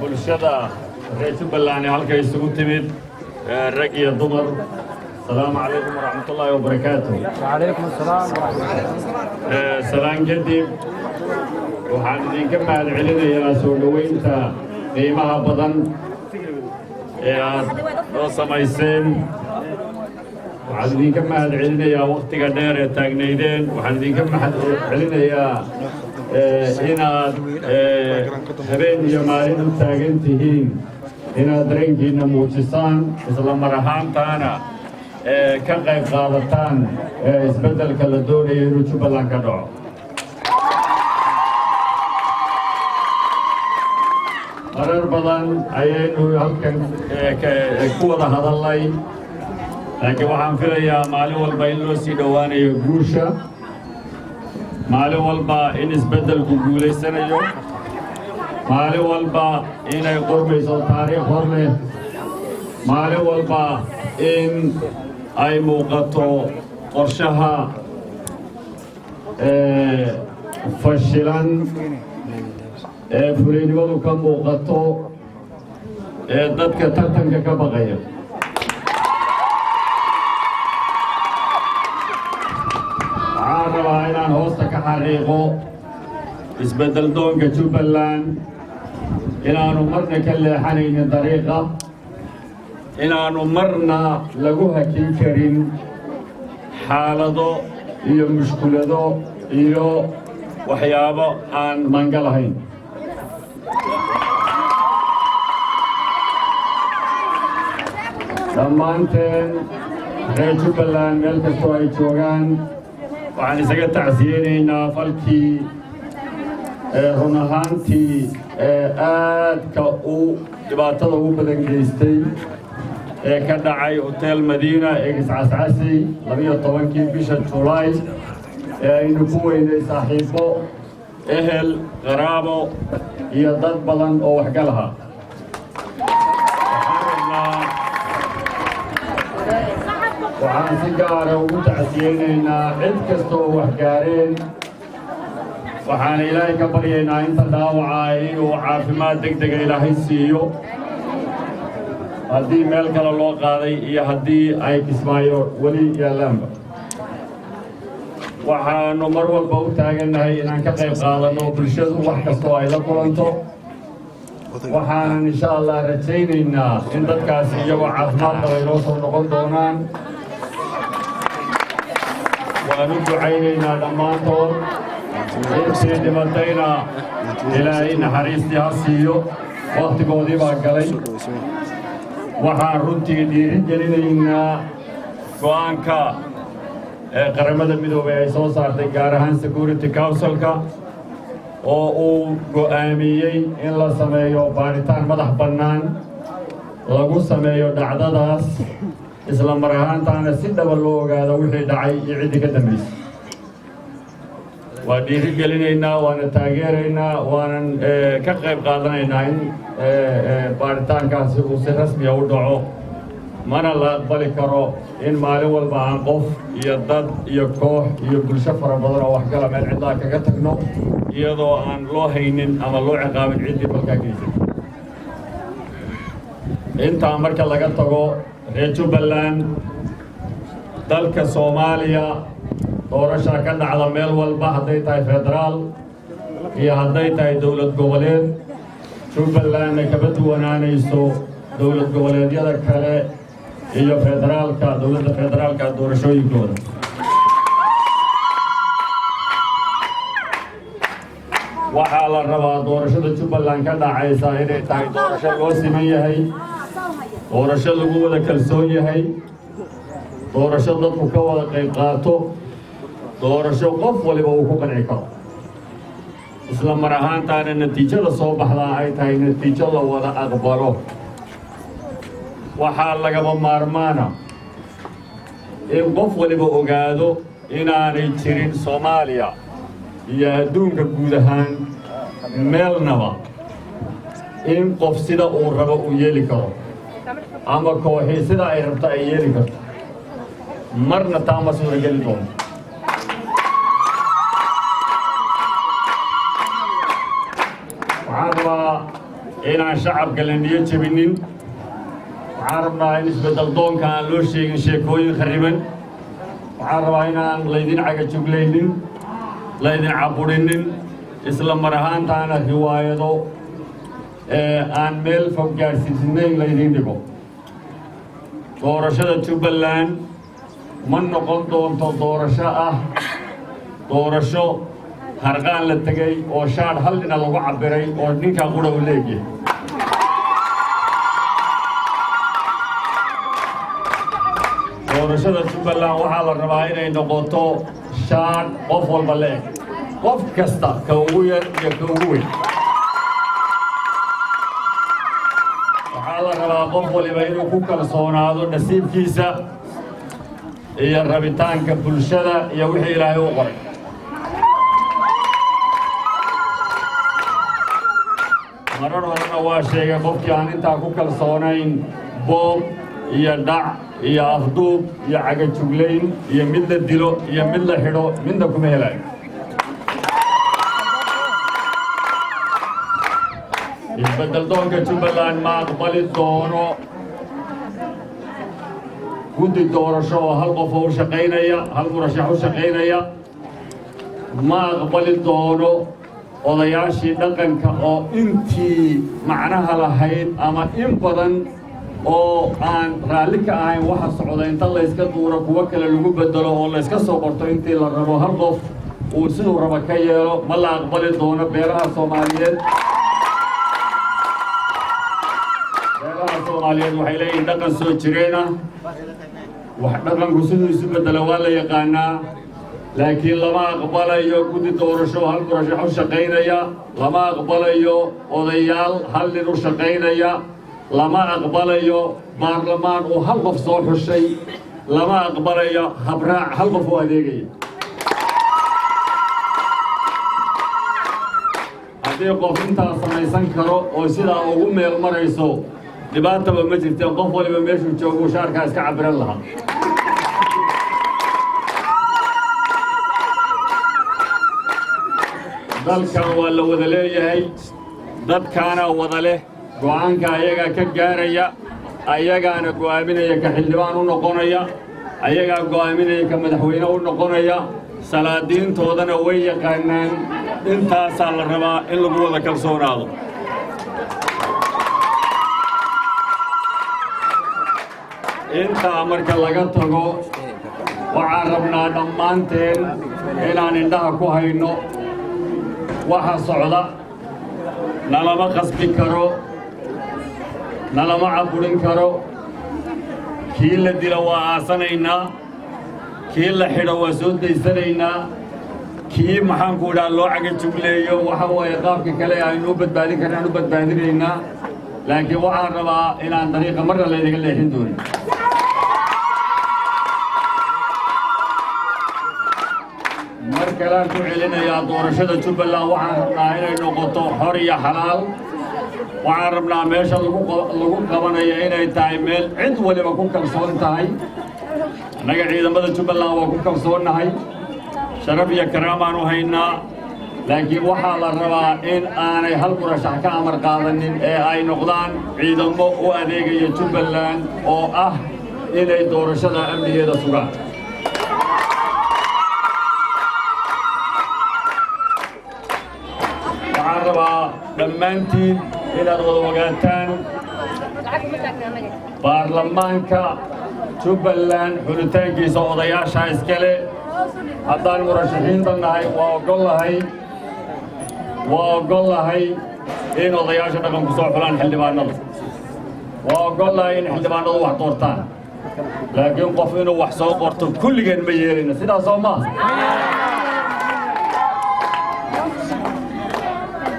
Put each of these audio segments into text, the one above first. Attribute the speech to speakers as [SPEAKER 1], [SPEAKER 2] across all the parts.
[SPEAKER 1] Bulshada reer Jubbaland ee halka isugu timid, rag iyo dumar, asalaamu calaykum waraxmatullaahi wabarakaatu.
[SPEAKER 2] وعليكم السلام ورحمة الله.
[SPEAKER 1] Salaan kadib, waxaan idinka mahad celinayaa soo dhoweynta qiimaha badan ee aad noo samayseen. Waxaan idinka mahad celinayaa wakhtiga dheer ee taagnaydeen. Waxaan idinka mahad celinayaa inaad habeen iyo maalin u taagan tihiin inaad dareenkiinna muujisaan, isla mar ahaantaana ka qayb qaadataan isbeddelka la doonayo inuu Jubbaland ka dhaco. Marar badan ayaynu halkan ku wada hadalnay, laakiin waxaan filayaa maalin walba in loo sii dhowaanayo guusha, maalin walba in isbeddelku guulaysanayo, maalin walba inay qormayso taariikh hor leh, maalin walba in ay muuqato qorshaha fashilan ee fulaynimadu ka muuqato ee dadka tartanka ka baqaya. Waxaan rabaa inaan hoosta ka xariiqo isbeddel doonka Jubbaland inaanu marna ka leexanaynin dariiqa, inaanu marna lagu hakin karin xaalado iyo mushkulado iyo waxyaabo aan manga lahayn. Dhammaanteen reer Jubbaland meel kastoo ay joogaan waxaan isaga tacsiyeynaynaa falkii run ahaantii aadka u dhibaatada ugu badan geystay ee ka dhacay Hotel Madiina ee Kiscascasi 12-kii bisha Julaay, ee aynu ku weynay saaxiibbo, ehel, qaraabo iyo dad badan oo waxgal ahaa. Waxaan si gaara ugu tacsiyeynaynaa cid kasta oo wax gaareen, waxaana Ilaahay ka baryaynaa inta dhaawaca inuu caafimaad deg dega Ilaahay siiyo, haddii meel kale loo qaaday iyo haddii ay Kismaayo weli yaallaanba. Waxaannu mar walba u taagannahay inaan ka qayb qaadanno bulshadu wax kastoo ay la kulanto. Waxaanan insha Allah rajaynaynaa in dadkaasi iyagoo caafimaad qaba inoo soo noqon doonaan. Waan u ducaynaynaa dhammaantood. Intii dhimatayna Ilaahay naxariistii ha siiyo, wakhtigoodii baa galay. Waxaan runtii dhiiri gelinaynaa go'aanka ee Qaramada Midoobay ay soo saartay, gaar ahaan Security Councilka, oo uu go'aamiyey in la sameeyo baaritaan madax bannaan lagu sameeyo dhacdadaas, isla mar ahaantaana si dhaba loo ogaado wixii dhacay iyo ciddii ka dambaysay. Waa dhiiri gelinaynaa, waana taageeraynaa, waanan ka qayb qaadanaynaa in baaritaankaasi uu si rasmiya u dhaco. Mana la aqbali karo in maalin walba aan qof iyo dad iyo koox iyo bulsho fara badan oo waxgala meel cidlaa kaga tagno, iyadoo aan loo haynin ama loo ciqaabin ciddii falkaa geysay. Intaa marka laga tago, reer Jubbaland, dalka Soomaaliya doorashaa ka dhacda meel walba, hadday tahay federaal iyo hadday tahay dowlad goboleed. Jubbalandna kama duwanaanayso dowlad goboleedyada kale iyo federaalka, dowladda federaalka doorashooyinkooda. Waxaa la rabaa doorashada Jubbaland ka dhacaysa inay tahay doorasho loo siman yahay, doorasho lagu wada kalsoon yahay, doorasho dadku ka wada qayb qaato, doorasho qof waliba uu ku qanci karo, isla mar ahaantaana natiijada soo baxdaa ay tahay natiijo la wada aqbalo. Waxaa lagama maarmaana in qof waliba ogaado inaanay jirin Soomaaliya iyo adduunka guud ahaan meelnaba in qof sida uu rabo uu yeeli karo ama kooxii sida ay rabto ay yeeli karto. Marna taa ma suurageli doonto. Waxaan rabaa Inaan shacabka la niyo jebinin. Waxaan rabnaa in isbeddel doonka aan loo sheegin sheekooyin kharriban. Waxaan rabaa inaan laydin cagajuglaynin, laydin caburinin, isla mar ahaantaana riwaayado ee aan meel fog gaadhsiisnayn laydin dhigo. Doorashada Jubbaland ma noqon doonto doorasho ah doorasho harqaan la tegey oo shaadh hal dhina lagu cabbiray oo ninkaa qura u leegyahay. Doorashada Jubbaland waxaa la rabaa inay noqoto shaadh qof walba la eg, qof kasta, ka ugu yar iyo ka ugu weyn. Waxaa la rabaa qof waliba inuu ku kalsoonaado nasiibkiisa iyo rabitaanka bulshada iyo wixii Ilaahay u qoray. Marar horena waa sheegay, qofkii aan intaa ku kalsoonayn boob iyo dhac iyo afduub iyo cagajuglayn iyo mid la dilo iyo mid la xidho midna kuma helayo. Isbeddel doonka Jubbaland ma aqbali doono guddi doorasho oo hal qof oo u shaqaynaya, hal murashax u shaqaynaya. Ma aqbali doono odayaashii dhaqanka oo intii macnaha lahayd ama in badan oo aan raalli ka ahayn waxa socda inta layska duuro, kuwo kale lagu bedelo oo layska soo qorto intii la rabo, hal qof uu siduu rabo ka yeelo. Ma la aqbali doono. Beelaha Soomaaliyeed waxay leeyihiin dhaqan soo jireen ah. Wax dhaqanku siduu isu beddelo waa la yaqaanaa, laakiin lama aqbalayo guddi doorasho hal murashax u shaqaynaya, lama aqbalayo odayaal hal nin u shaqaynaya, lama aqbalayo baarlamaan uu hal qof soo xushay, lama aqbalayo habraac hal qof u adeegaya. Haddii qof intaa samaysan karo oo sidaa ugu meel marayso, dhibaataba ma jirteen. Qof waliba meeshuu joogu shaarkaa iska cabiran lahaa. Dalkan waa la wada leeyahay, dadkaana wada leh. Go'aanka ayagaa ka gaaraya, ayagaana go'aaminaya ka xildhibaan u noqonaya, ayagaa go'aaminaya ka madaxweyne u noqonaya. Salaadiintoodana way yaqaanaan. Intaasaa la rabaa in lagu wada kalsoonaado. Intaa marka laga tago, waxaan rabnaa dhammaanteen inaan indhaha ku hayno waxa socda. Nalama qasbi karo, nalama caburin karo. Kii la dilo waa aasanaynaa, kii la xidho waa soo daysanaynaa, kii maxaanku idhaha loo cagajugleeyo waxa waaye qaabka kale aynu u badbaadin karnaan u badbaadinaynaa. Laakiin waxaan rabaa inaan dariiqa marna laynaga leexin doonin. Mar kalean ku celinayaa, doorashada Jubbaland waxaan rabnaa inay noqoto xor iyo xalaal. Waxaan rabnaa meesha lagu qabanayo inay tahay meel cid waliba ku kalsoon tahay. Annaga ciidamada Jubbaland waa ku kalsoonnahay, sharaf iyo karaamaan u haynaa, laakiin waxaa la rabaa in aanay hal murashax ka amar qaadanin ee ay noqdaan ciidamo u adeegaya Jubbaland oo ah inay doorashada amnigeeda sugaan. Waxaan rabaa dhammaantiin inaad wada ogaataan baarlamaanka Jubbaland xulitaankiisa odayaasha iskale. Haddaan murashaxiinta nahay, waa ogol lahay in odayaasha dhaqanku soo xulaan xildhibaanada, waa ogol lahay in xildhibaanadu wax doortaan, laakiin qof inuu wax soo qorto kulligeen ma yeelayna. Sidaas oo maaha.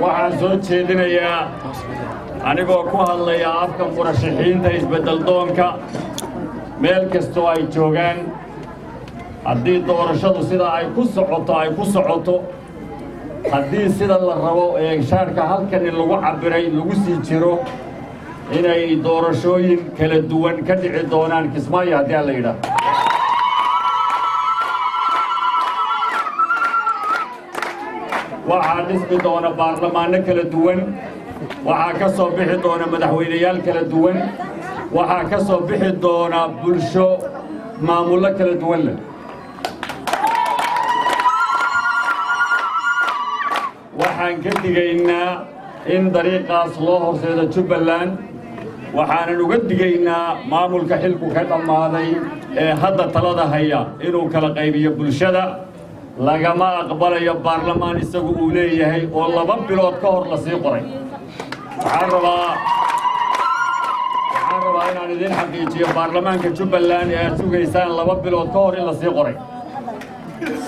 [SPEAKER 1] Waxaan soo jeedinayaa, anigoo ku hadlaya afka murashaxiinta isbeddel doonka meel kastoo ay joogaan, haddii doorashadu sida ay ku socoto ay ku socoto, haddii sida la rabo ee shaarka halkani lagu cabbiray lagu sii jiro, inay doorashooyin kala duwan ka dhici doonaan Kismaayo haddii aan la yidhaah. Waxaa dhismi doona baarlamaanno kala duwan. Waxaa ka soo bixi doona madaxweyneyaal kala duwan. Waxaa ka soo bixi doona bulsho maamullo kala duwan leh. Waxaan ka digaynaa in dariiqaas loo horseedo Jubbaland. Waxaanan uga digaynaa maamulka xilku ka dhammaaday ee hadda talada haya inuu kala qaybiyo bulshada. Lagama aqbalayo baarlamaan isagu uu leeyahay oo 2 bilood ka hor lasii qoray. Waxaan rabaa inaan idiin xaqiijiyo baarlamaanka Jubbaland ee aad sugaysaan 2 bilood ka hor in lasii qoray.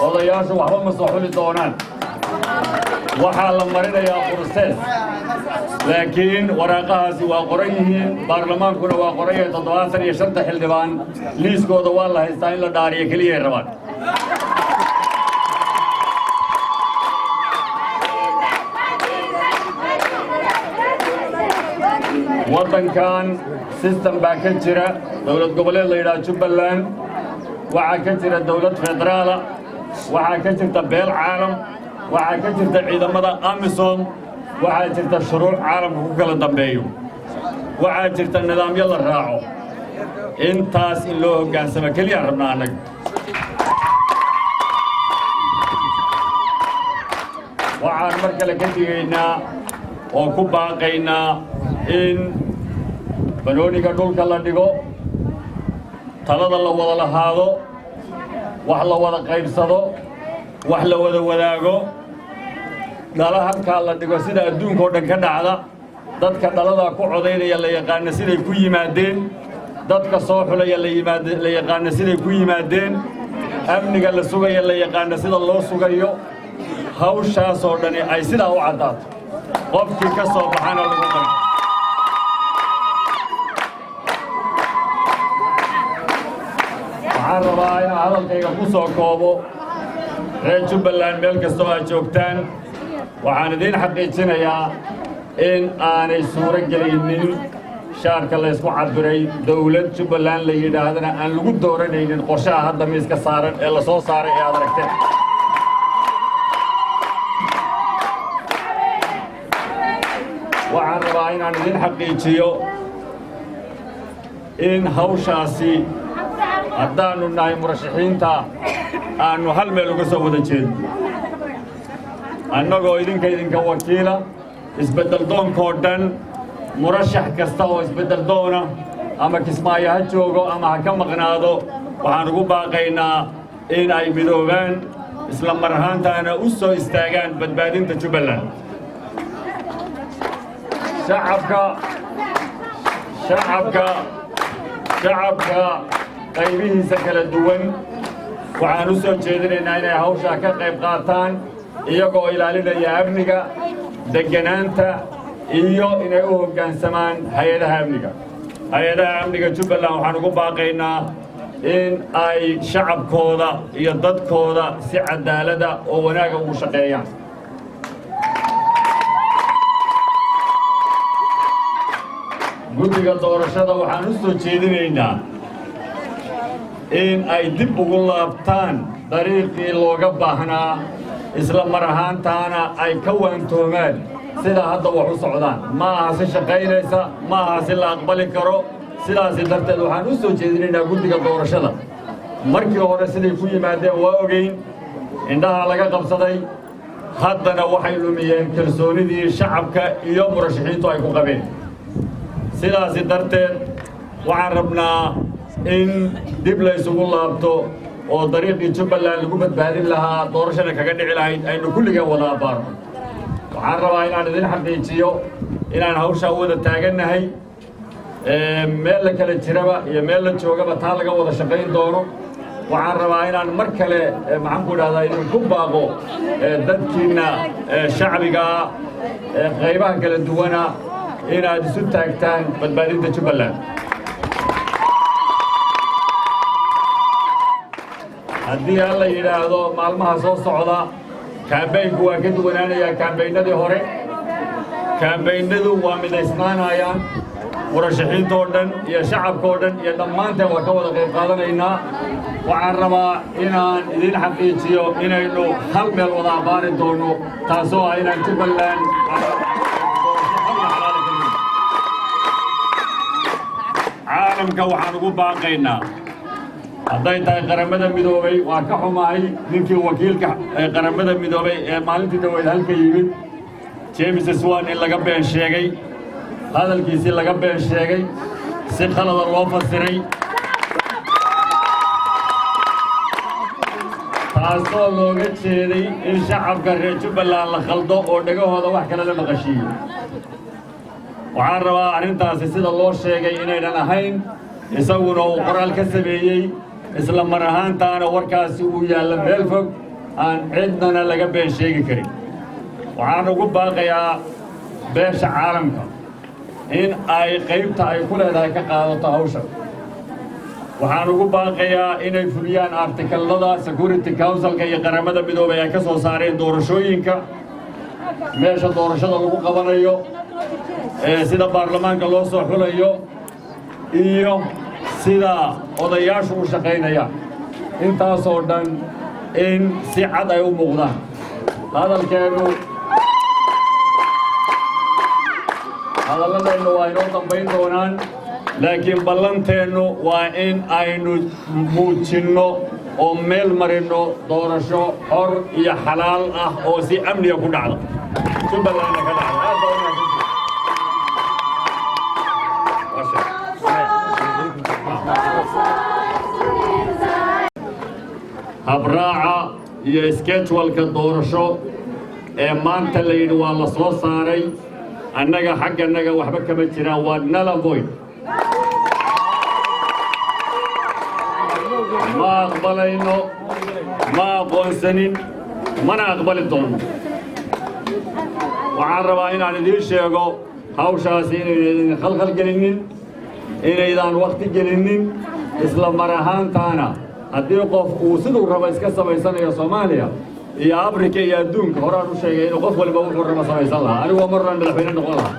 [SPEAKER 1] Odayaashu waxba ma soo xuli doonaan. Waxaa la marinayaa process, laakiin waraaqahaasi waa qoran yihiin, baarlamaankuna waa qoran yahay. 75-ta xildhibaan liiskooda waa la haystaa, in la dhaariyo keliyay rabaan. Waddankan system baa ka jira, dowlad goboleed la yidhaha Jubbaland. Waxaa ka jira dowlad federaala, waxaa ka jirta beel caalam, waxaa ka jirta ciidamada AMISOM, waxaa jirta shuruuc caalamka ku kala dambeeyo, waxaa jirta nidaamyo la raaco. Intaas in loo hoggaansamo keliyaan rabnaa annaga. Waxaan mar kale ka digaynaa oo ku baaqaynaa in banooniga dhulka la dhigo, talada la wada lahaado, wax la wada qaybsado, wax la wada wadaago, dhala halkaa la dhigo sida adduunka oo dhan ka dhacda. Dadka dhaladaa ku codaynaya la yaqaana siday ku yimaadeen, dadka soo xulaya la yimaad la yaqaana siday ku yimaadeen, amniga la sugaya la yaqaana sida loo sugayo. Hawshaasoo dhani ay sidaa u caddaato, qofkii ka soo baxana lagu qanco. Waxaan rabaa inaan hadalkayga ku soo koobo: reer Jubbaland meel kastoo aad joogtaan, waxaan idiin xaqiijinayaa in aanay suuro gelaynin shaarka laysku cabbiray, dowlad Jubbaland la yidhaahdana aan lagu dooranaynin qorshaha hadda miiska saaran ee la soo saaray ee aad aragteen. Waxaan rabaa inaan idiin xaqiijiyo in hawshaasi haddaannu nahay murashaxiinta aannu hal meel uga soo wada jeedno, annagoo idinka wakiila isbeddel doonkoo dhan. Murashax kasta oo isbeddel doona, ama Kismaayo ha joogo ama ha ka maqnaado, waxaan ugu baaqaynaa in ay midoobaan, isla mar ahaantaana u soo istaagaan badbaadinta Jubbaland. Shacabka qaybihiisa kala duwan waxaan u soo jeedinaynaa inay hawshaa ka qayb qaataan, iyagoo ilaalinaya amniga, degganaanta iyo inay u hoggaansamaan hay-adaha amniga. Hay-adaha amniga Jubbaland waxaan ugu baaqaynaa in ay shacabkooda iyo dadkooda si caddaalada oo wanaaga ugu shaqeeyaan. Guddiga doorashada waxaan u soo jeedinaynaa in ay dib ugu laabtaan dariiqii looga baahnaa, isla mar ahaantaana ay ka waantoomaan sida hadda wax u socdaan. Ma aha si shaqaynaysa, ma aha si la aqbali karo. Sidaasi darteed waxaan u soo jeedinaynaa guddiga doorashada, markii hore siday ku yimaadeen waa ogeyn, indhaha laga qabsaday. Haddana waxay lumiyeen kalsoonidii shacabka iyo murashaxiintu ay ku qabeen. Sidaasi darteed waxaan rabnaa in dib la isugu laabto oo dariiqii Jubbaland lagu badbaadin lahaa, doorashana kaga dhici lahayd, aynu kulligeen wada abbaarno. Waxaan rabaa inaan idin xaqiijiyo inaan hawshaa wada taagannahay, meel la kala jiraba iyo meel la joogaba taa laga wada shaqayn doono. Waxaan rabaa inaan mar kale, maxaan ku idhahdaa, idinku baaqo dadkiinna shacbigaa qaybaha kala duwana inaad isu taagtaan badbaadinta Jubbaland. Haddii alla yidhaahdo, maalmaha soo socda campaign-ku waa ka duwanaanayaa campaign-adii hore. Campaign-adu waa midaysnaanayaan. Murashaxiintoo dhan iyo shacabkoo dhan iyo dhammaanteen waa ka wada qayb qaadanaynaa. Waxaan rabaa inaan idiin xaqiijiyo inaynu hal meel wada abaari doono, taasoo ah inaan Jubbaland Caalamka waxaan ugu baaqaynaa, hadday tahay Qaramada Midoobay, waa ka xumahay ninkii wakiilka ee Qaramada Midoobay ee maalintii dhaweyd halka yimid, James Swan, in laga been sheegay, hadalkiisii laga been sheegay, si khalada loo fasiray, taasoo looga jeeday in shacabka reer Jubbaland la khaldo oo dhegahooda wax kale la maqashiiyo. Waxaan rabaa arrintaasi sida loo sheegay inaynan ahayn, isaguna uu qoraal ka sameeyey, isla mar ahaantaana warkaasi uu yaalla meel fog, aan cidnana laga been sheegi karin. Waxaan ugu baaqayaa beesha caalamka in ay qaybta ay ku leedahay ka qaadato hawsha. Waxaan ugu baaqayaa inay fuliyaan article-lada Security Council-ka iyo Qaramada Midoobay ay ka soo saareen doorashooyinka, meesha doorashada lagu qabanayo, ee sida baarlamaanka loo soo xulayo iyo sida odayaashu u shaqaynayaan, intaasoo dhan in si cad ay u muuqdaan. Hadalladeennu waa inoo dambayn doonaan, laakiin ballanteennu waa in aynu muujinno oo meel marinno doorasho xor iyo xalaal ah oo si amniga ku dhacda, Jubbalandna ka dhacda. Aad baa u mahadsantihiin. Waa sheeg. Habraaca iyo schedule-ka doorasho ee maanta la yidhi waa la soo saaray, annaga xagganaga waxba kama jiraan, waa null and void. Ma aqbalayno, ma aqoonsanin, mana aqbali doono. Waxaan rabaa inaan idiin sheego hawshaasi inayna idin khalkhal gelinin, inaydaan wakhti gelinin. Isla mar ahaantaana haddii qof uu siduu rabo iska samaysanayo Soomaaliya iyo Afrika iyo adduunka, horaan u sheegay inuu qof waliba wuxuu rabo samaysan lahaa. Anigoo marnaan madaxweyne noqon lahaa.